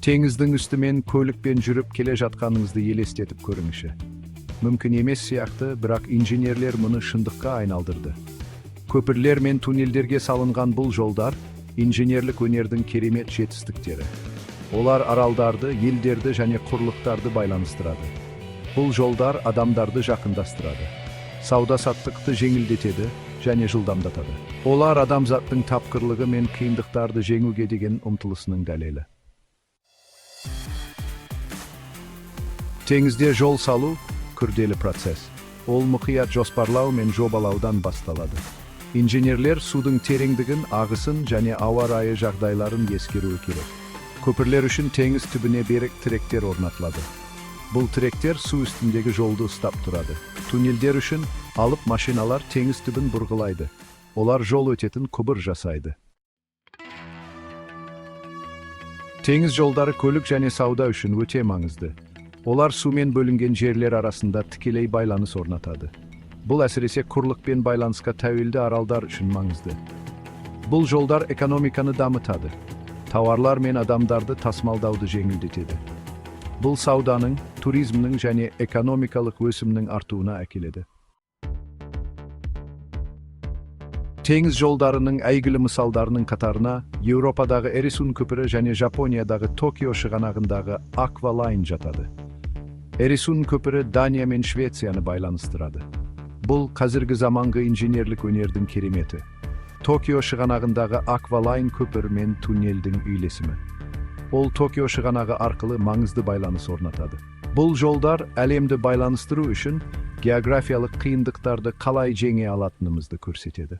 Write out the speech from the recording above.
Теңіздің үстімен көлікпен жүріп келе жатқаныңызды елестетіп көріңізші. Мүмкін емес сияқты, бірақ инженерлер мұны шындыққа айналдырды. Көпірлер мен туннельдерге салынған бұл жолдар инженерлік өнердің керемет жетістіктері. Олар аралдарды, елдерді және құрлықтарды байланыстырады. Бұл жолдар адамдарды жақындастырады. Сауда-саттықты жеңілдетеді және жылдамдатады. Олар адамзаттың тапқырлығы мен қиындықтарды жеңуге деген ұмтылысының дәлелі. Теңізде жол салу күрделі процесс. Ол мұқият жоспарлау мен жобалаудан басталады. Инженерлер судың тереңдігін, ағысын және ауа райы жағдайларын ескеруі керек. Көпірлер үшін теңіз түбіне берік тіректер орнатылады. Бұл тіректер су үстіндегі жолды ұстап тұрады. Туннельдер үшін алып машиналар теңіз түбін бұрғылайды. Олар жол өтетін құбыр жасайды. Теңіз жолдары көлік және сауда үшін өте маңызды. Олар сумен бөлінген жерлер арасында тікелей байланыс орнатады. Бұл әсіресе құрлықпен байланысқа тәуелді аралдар үшін маңызды. Бұл жолдар экономиканы дамытады. Тауарлар мен адамдарды тасымалдауды жеңілдетеді. Бұл сауданың, туризмнің және экономикалық өсімнің артуына әкеледі. Теңіз жолдарының әйгілі мысалдарының қатарына Еуропадағы Эрисун көпірі және Жапониядағы Токио шығанағындағы Аквалайн жатады. Эрисун көпірі Дания мен Швецияны байланыстырады. Бұл қазіргі заманғы инженерлік өнердің кереметі. Токио шығанағындағы Аквалайн көпір мен туннельдің үйлесімі. Ол Токио шығанағы арқылы маңызды байланыс орнатады. Бұл жолдар әлемді байланыстыру үшін географиялық қиындықтарды қалай жеңе алатынымызды көрсетеді.